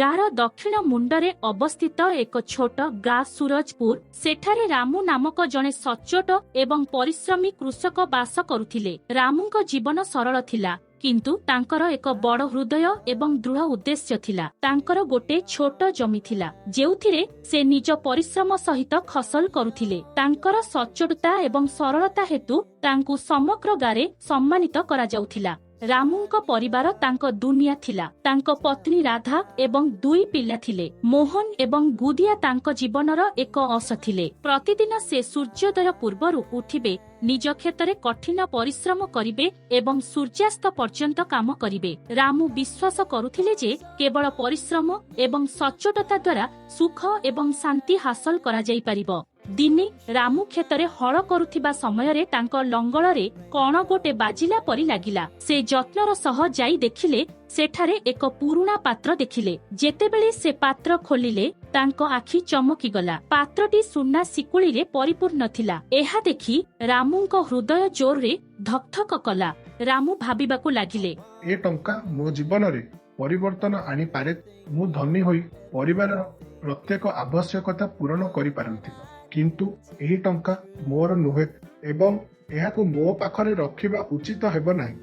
ଗାଁର ଦକ୍ଷିଣ ମୁଣ୍ଡରେ ଅବସ୍ଥିତ ଏକ ଛୋଟ ଗାଁ ସୁରଜପୁର। ସେଠାରେ ରାମୁ ନାମକ ଜଣେ ସଚ୍ଚୋଟ ଏବଂ ପରିଶ୍ରମୀ କୃଷକ ବାସ କରୁଥିଲେ। ରାମୁଙ୍କ ଜୀବନ ସରଳ ଥିଲା, କିନ୍ତୁ ତାଙ୍କର ଏକ ବଡ଼ ହୃଦୟ ଏବଂ ଦୃଢ଼ ଉଦ୍ଦେଶ୍ୟ ଥିଲା। ତାଙ୍କର ଗୋଟେ ଛୋଟ ଜମି ଥିଲା, ଯେଉଁଥିରେ ସେ ନିଜ ପରିଶ୍ରମ ସହିତ ଫସଲ କରୁଥିଲେ। ତାଙ୍କର ସଚ୍ଚୋଟତା ଏବଂ ସରଳତା ହେତୁ ତାଙ୍କୁ ସମଗ୍ର ଗାଁରେ ସମ୍ମାନିତ କରାଯାଉଥିଲା। ରାମୁଙ୍କ ପରିବାର ତାଙ୍କ ଦୁନିଆ ଥିଲା। ତାଙ୍କ ପତ୍ନୀ ରାଧା ଏବଂ ଦୁଇ ପିଲା ଥିଲେ, ମୋହନ ଏବଂ ଗୁଦିଆ। ତାଙ୍କ ଜୀବନର ଏକ ଅଂଶ ଥିଲେ। ପ୍ରତିଦିନ ସେ ସୂର୍ଯ୍ୟୋଦୟ ପୂର୍ବରୁ ଉଠିବେ, ନିଜ କ୍ଷେତରେ କଠିନ ପରିଶ୍ରମ କରିବେ ଏବଂ ସୂର୍ଯ୍ୟାସ୍ତ ପର୍ଯ୍ୟନ୍ତ କାମ କରିବେ। ରାମୁ ବିଶ୍ୱାସ କରୁଥିଲେ ଯେ କେବଳ ପରିଶ୍ରମ ଏବଂ ସଚ୍ଚୋଟତା ଦ୍ୱାରା ସୁଖ ଏବଂ ଶାନ୍ତି ହାସଲ କରାଯାଇପାରିବ। ଦିନେ ରାମୁ କ୍ଷେତରେ ହଳ କରୁଥିବା ସମୟରେ ତାଙ୍କ ଲଙ୍ଗଳରେ କଣ ଗୋଟେ ବାଜିଲା ପରି ଲାଗିଲା। ସେ ଯତ୍ନର ସହ ଯାଇ ଦେଖିଲେ, ସେଠାରେ ଏକ ପୁରୁଣା ପାତ୍ର ଦେଖିଲେ। ଯେତେବେଳେ ସେ ପାତ୍ର ଖୋଲିଲେ, ତାଙ୍କ ଆଖି ଚମକିଗଲା। ପାତ୍ରଟି ସୁନା ଶିକୁଳିରେ ପରିପୂର୍ଣ୍ଣ ଥିଲା। ଏହା ଦେଖି ରାମୁଙ୍କ ହୃଦୟ ଜୋରରେ ଧକଧକ କଲା। ରାମୁ ଭାବିବାକୁ ଲାଗିଲେ, ଏ ଟଙ୍କା ମୋ ଜୀବନରେ ପରିବର୍ତ୍ତନ ଆଣିପାରେ। ମୁଁ ଧନୀ ହୋଇ ପରିବାରର ପ୍ରତ୍ୟେକ ଆବଶ୍ୟକତା ପୂରଣ କରିପାରନ୍ତି। କିନ୍ତୁ ଏହି ଟଙ୍କା ମୋର ନୁହେଁ ଏବଂ ଏହାକୁ ମୋ ପାଖରେ ରଖିବା ଉଚିତ ହେବ ନାହିଁ।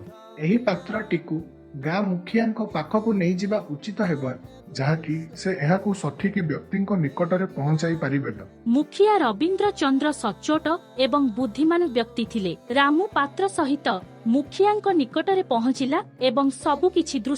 ଏହି ପାତ୍ରଟିକୁ ଗାଁ ମୁଖିଆଙ୍କ ପାଖକୁ ନେଇଯିବା ଉଚିତ ହେବ, ଯାହାକି ସେ ଏହାକୁ ସଠିକ ବ୍ୟକ୍ତିଙ୍କ ନିକଟରେ ପହଞ୍ଚାଇ ପାରିବେ। ମୁଖିଆ ରବୀନ୍ଦ୍ର ଚନ୍ଦ୍ର ସଚ୍ଚୋଟ ଏବଂ ବୁଦ୍ଧିମାନ ବ୍ୟକ୍ତି ଥିଲେ। ରାମୁ ପାତ୍ର ସହିତ ମୁଖିଆଙ୍କ ନିକଟରେ ପହଞ୍ଚିଲା ଏବଂ ସବୁକିଛି ଦୃଶ୍ୟ